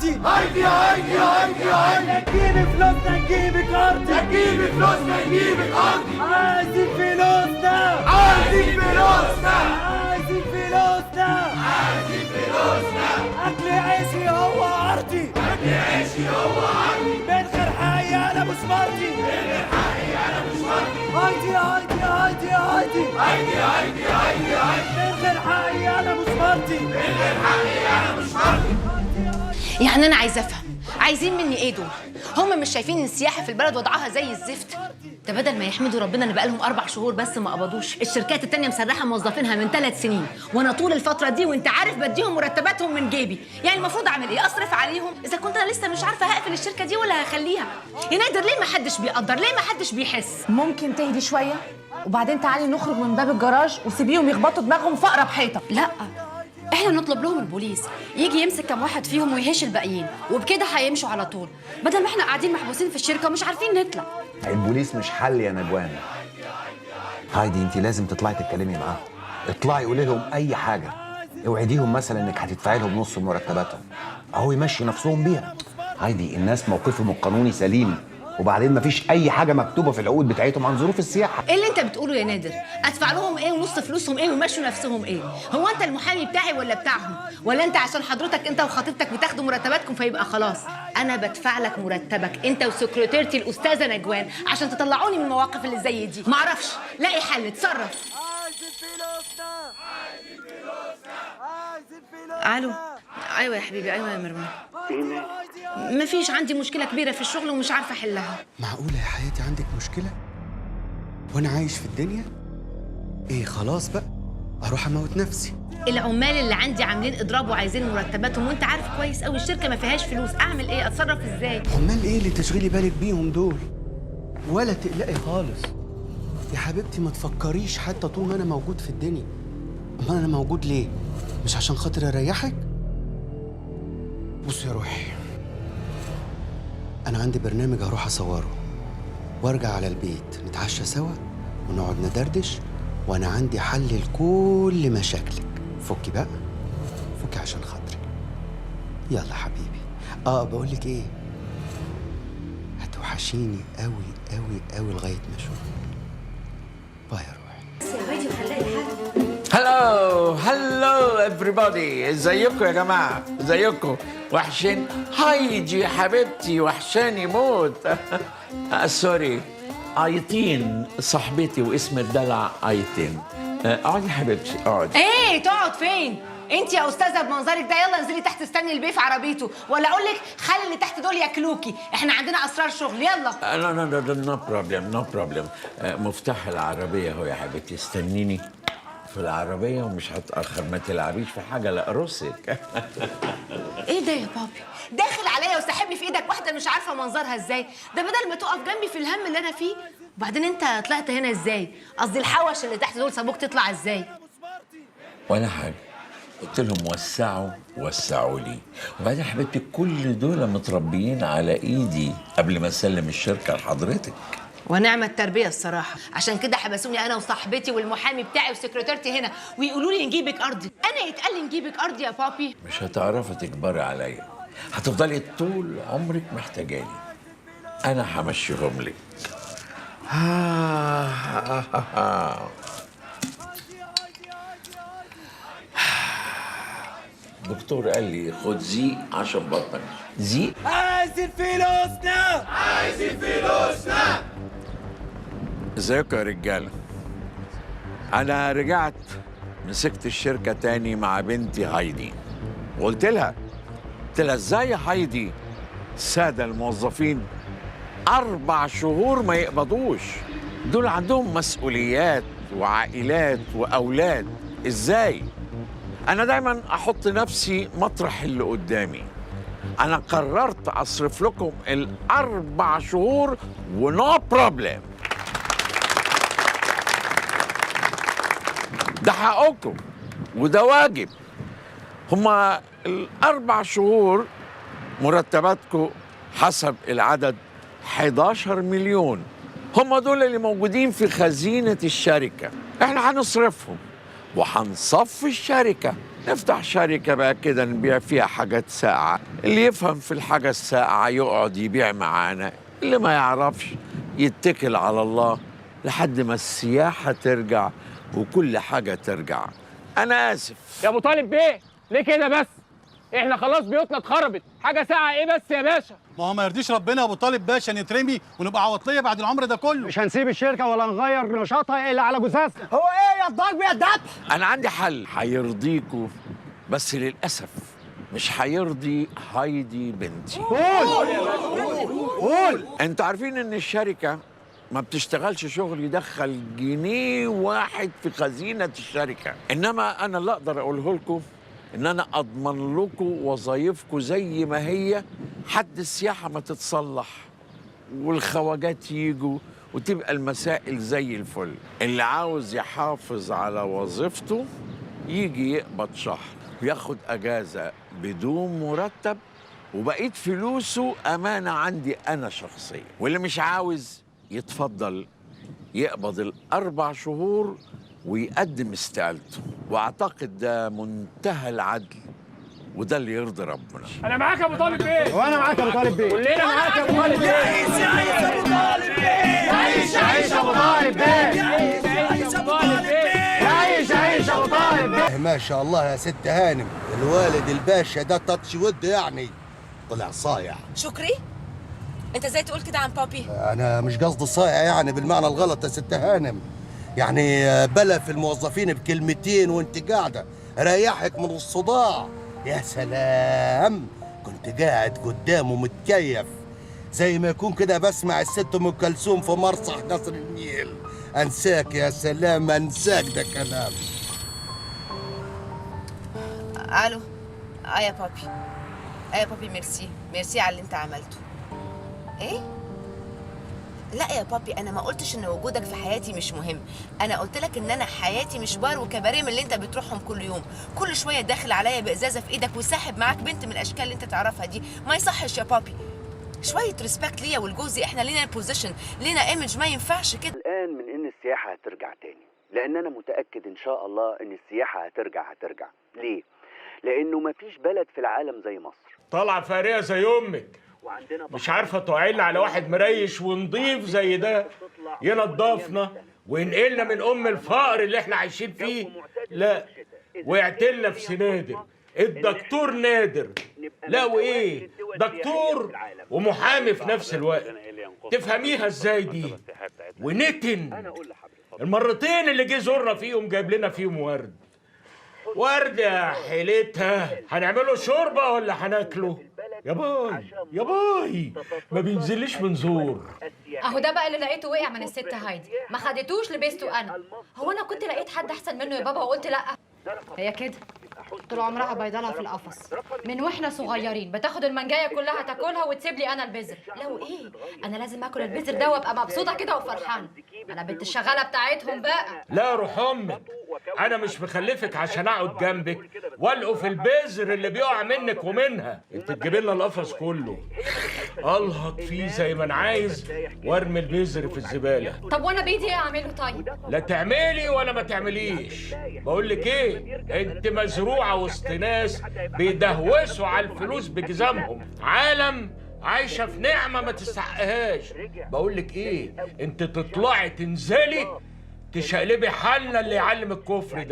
هايدي هايدي هايدي هايدي هايدي. نجيب فلوسنا نجيبك ارضي، نجيب فلوسنا نجيبك ارضي. عايزين فلوسنا، عايزين فلوسنا، عايزين فلوسنا، عايزين فلوسنا. اكل عيشي هو ارضي، اكل عيشي هو ارضي. من غير حقي انا مش مرضي، من غير حقي انا مش مرضي. هايدي هايدي هايدي هايدي هايدي هايدي هايدي هايدي. من غير حقي انا مش مرضي، من غير حقي انا مش مرضي. يعني انا عايزه افهم عايزين مني ايه دول؟ هم مش شايفين ان السياحة في البلد وضعها زي الزفت؟ ده بدل ما يحمدوا ربنا ان بقالهم 4 شهور بس ما قبضوش، الشركات التانية مسرحه موظفينها من 3 سنين، وانا طول الفترة دي وانت عارف بديهم مرتباتهم من جيبي، يعني المفروض اعمل ايه؟ اصرف عليهم؟ اذا كنت انا لسه مش عارفه هقفل الشركة دي ولا هخليها. يا نادر ليه ما حدش بيقدر؟ ليه ما حدش بيحس؟ ممكن تهدي شوية وبعدين تعالي نخرج من باب الجراج وسيبيهم يخبطوا دماغهم في اقرب حيطة. لا احنا نطلب لهم البوليس يجي يمسك كم واحد فيهم ويهش الباقيين، وبكده هيمشوا على طول، بدل ما احنا قاعدين محبوسين في الشركة ومش عارفين نطلع. البوليس مش حل يا نجوان. هايدي انت لازم تطلعي تتكلمي معاهم، اطلعي قولي لهم اي حاجة، اوعديهم مثلا انك هتدفعي لهم نص مرتباتهم، اهو يمشي نفسهم بيها. هايدي الناس موقفهم القانوني سليم، وبعدين مفيش اي حاجة مكتوبة في العقود بتاعتهم عن ظروف السياحة. ايه اللي انت بتقوله يا نادر؟ ادفع لهم ايه ونص فلوسهم ايه ويمشوا نفسهم ايه؟ هو انت المحامي بتاعي ولا بتاعهم؟ ولا انت عشان حضرتك انت وخطيبتك بتاخدوا مرتباتكم فيبقى خلاص انا بدفع لك مرتبك انت وسكرتيرتي الاستاذة نجوان عشان تطلعوني من المواقف اللي زي دي؟ معرفش، لاقي حل، اتصرف. عايزين فلوسنا، عايزين فلوسنا، عايزين فلوسنا. الو، ايوه يا حبيبي، ايوه يا مروان. مفيش، عندي مشكلة كبيرة في الشغل ومش عارفه احلها. معقولة يا حياتي عندك مشكلة؟ وأنا عايش في الدنيا؟ إيه خلاص بقى أروح أموت نفسي. العمال اللي عندي عاملين اضراب وعايزين مرتباتهم، وانت عارف كويس قوي الشركة ما فيهاش فلوس، اعمل ايه؟ اتصرف ازاي؟ عمال إيه اللي تشغلي بالك بيهم دول؟ ولا تقلقي خالص يا حبيبتي، ما تفكريش حتى طول ما أنا موجود في الدنيا. أمال أنا موجود ليه؟ مش عشان خاطر أريحك؟ بصي يا روحي، أنا عندي برنامج هروح أصوره وأرجع على البيت نتعشى سوا ونقعد ندردش، وأنا عندي حل لكل مشاكلك. فكي بقى، فكي عشان خاطري. يلا حبيبي. بقولك إيه، هتوحشيني أوي أوي أوي لغاية ما أشوفك. bye يا روحي. hello hello everybody، ازيكم يا جماعة؟ ازيكم؟ وحشين هايدي حبيبتي، وحشاني موت. sorry، ايتين صاحبتي واسم الدلع ايتين. اقعدي حبيبتي اقعدي. ايه تقعد فين؟ انت يا استاذه بمنظرك ده يلا انزلي تحت استني البيه في عربيته، ولا اقول لك خلي اللي تحت دول ياكلوكي، احنا عندنا اسرار شغل. يلا. no no no no problem no problem. مفتاح العربية اهو يا حبيبتي، استنيني في العربية ومش هتأخر، ما تلعبيش في حاجة لأرصك. ايه ده يا بابي؟ داخل عليا وساحبني في ايدك واحدة مش عارفة منظرها ازاي، ده بدل ما تقف جنبي في الهم اللي انا فيه. وبعدين انت طلعت هنا ازاي؟ قصدي الحوش اللي تحت دول سابوك تطلع ازاي؟ ولا حاجة، قلت لهم وسعوا وسعوا لي. وبعدين حبيبتي كل دول متربيين على ايدي قبل ما اسلم الشركة لحضرتك. ونعم التربية الصراحة، عشان كده حبسوني أنا وصاحبتي والمحامي بتاعي وسكرتيرتي هنا ويقولوا لي نجيبك أرضي. أنا يتقال لي نجيبك أرضي يا بابي؟ مش هتعرفي تكبري عليا، هتفضلي طول عمرك محتاجاني. أنا همشيهم لك. الدكتور قال لي خد زيق عشان بطنك. زيق؟ عايزين فلوسنا، عايزين فلوسنا. ازيكم يا رجاله؟ انا رجعت مسكت الشركة تاني مع بنتي هايدي، وقلت لها، قلت لها ازاي يا هايدي السادة الموظفين 4 شهور ما يقبضوش؟ دول عندهم مسؤوليات وعائلات واولاد، ازاي؟ انا دايما احط نفسي مطرح اللي قدامي. انا قررت اصرف لكم ال4 شهور و no problem. ده حقكم وده واجب. هما ال4 شهور مرتباتكم حسب العدد 11 مليون، هما دول اللي موجودين في خزينة الشركة. احنا هنصرفهم وهنصفي الشركة نفتح شركة بقى كده نبيع فيها حاجات ساقعة، اللي يفهم في الحاجة الساقعة يقعد يبيع معانا، اللي ما يعرفش يتكل على الله لحد ما السياحة ترجع وكل حاجة ترجع. أنا آسف يا أبو طالب بيه، ليه كده بس؟ إحنا خلاص بيوتنا اتخربت، حاجة ساقعة إيه بس يا باشا؟ ما هو ما يرضيش ربنا يا أبو طالب باشا نترمي ونبقى عواطلية بعد العمر ده كله. مش هنسيب الشركة ولا نغير نشاطها إلا على جثثنا. هو إيه يا الضرب يا الذبح؟ أنا عندي حل هيرضيكوا، بس للأسف مش هيرضي هايدي بنتي. قول قول. أنتوا عارفين إن الشركة ما بتشتغلش شغل يدخل جنيه واحد في خزينة الشركة، إنما أنا اللي أقدر أقوله لكم إن أنا أضمن لكم وظايفكم زي ما هي حد السياحة ما تتصلح والخواجات يجوا وتبقى المسائل زي الفل. اللي عاوز يحافظ على وظيفته يجي يقبض شهر وياخد أجازة بدون مرتب وبقيت فلوسه أمانة عندي أنا شخصيا، واللي مش عاوز يتفضل يقبض ال4 شهور ويقدم استقالته، واعتقد ده منتهى العدل وده اللي يرضي ربنا. انا معاك يا ابو طالب بيه. وانا معاك يا ابو طالب بيه. كلنا معاك يا ابو طالب بيه. عيش عيش ابو طالب بيه. عيش عيش ابو طالب بيه. عيش عيش ابو طالب بيه. عيش عيش ابو طالب بيه. ما شاء الله يا ست هانم، الوالد الباشا ده touch wood يعني طلع صايع. شكري، انت ازاي تقول كده عن بابي؟ انا مش قصدي صايع يعني بالمعنى الغلط يا ست هانم، يعني بلا في الموظفين بكلمتين وانت قاعدة ريحك من الصداع. يا سلام، كنت قاعد قدامه متكيف زي ما يكون كده بسمع الست ام كلثوم في مرصح قصر النيل. انساك يا سلام انساك، ده كلام. الو. يا بابي، يا بابي ميرسي ميرسي على اللي انت عملته. ايه؟ لا يا بابي، انا ما قلتش ان وجودك في حياتي مش مهم، انا قلت لك ان انا حياتي مش بار وكباريه من اللي انت بتروحهم كل يوم، كل شوية داخل عليا بازازه في ايدك وساحب معاك بنت من الاشكال اللي انت تعرفها دي، ما يصحش يا بابي. شوية respect ليا ولجوزي، احنا لينا position، لينا image، ما ينفعش كده. الان من ان السياحة هترجع تاني، لان انا متاكد ان شاء الله ان السياحة هترجع. ليه؟ لانه ما فيش بلد في العالم زي مصر. طالعه فاريه زي امك، مش عارفه تعين على واحد مريش ونضيف زي ده ينضفنا وينقلنا من ام الفقر اللي احنا عايشين فيه، لا ويعتلنا في سنادر الدكتور نادر، لا وايه دكتور ومحامي في نفس الوقت، تفهميها ازاي دي؟ ونتن المرتين اللي جه زورنا فيهم جايب لنا فيهم ورد. ورد يا حيلتها، هنعمله شوربة ولا هناكله؟ يا باي يا باي، ما بينزليش من زور. اهو ده بقى اللي لقيته وقع من الست هايدي، ما خدتوش لبسته انا. هو انا كنت لقيت حد احسن منه يا بابا وقلت لا؟ هي كده طول عمرها بيضلها في القفص من واحنا صغيرين، بتاخد المنجايه كلها تاكلها وتسيب لي انا البذر. لو ايه انا لازم اكل البذر ده وابقى مبسوطة كده وفرحانه، انا بنت الشغاله بتاعتهم بقى. لا روح امك، انا مش مخلفك عشان اقعد جنبك والقف البذر اللي بيقع منك ومنها. انت تجيب لنا القفص كله الهط فيه زي ما انا عايز وارمي البذر في الزبالة. طب وانا بايدي ايه اعمله طيب؟ لا تعملي ولا ما تعمليش. بقول لك ايه، انت مزروعة وسط ناس بيدهوسوا على الفلوس بجزامهم، عالم عايشه في نعمه ما تستحقهاش. بقول لك ايه، انت تطلعي تنزلي تشقلبي حالنا اللي يعلم الكفر ده.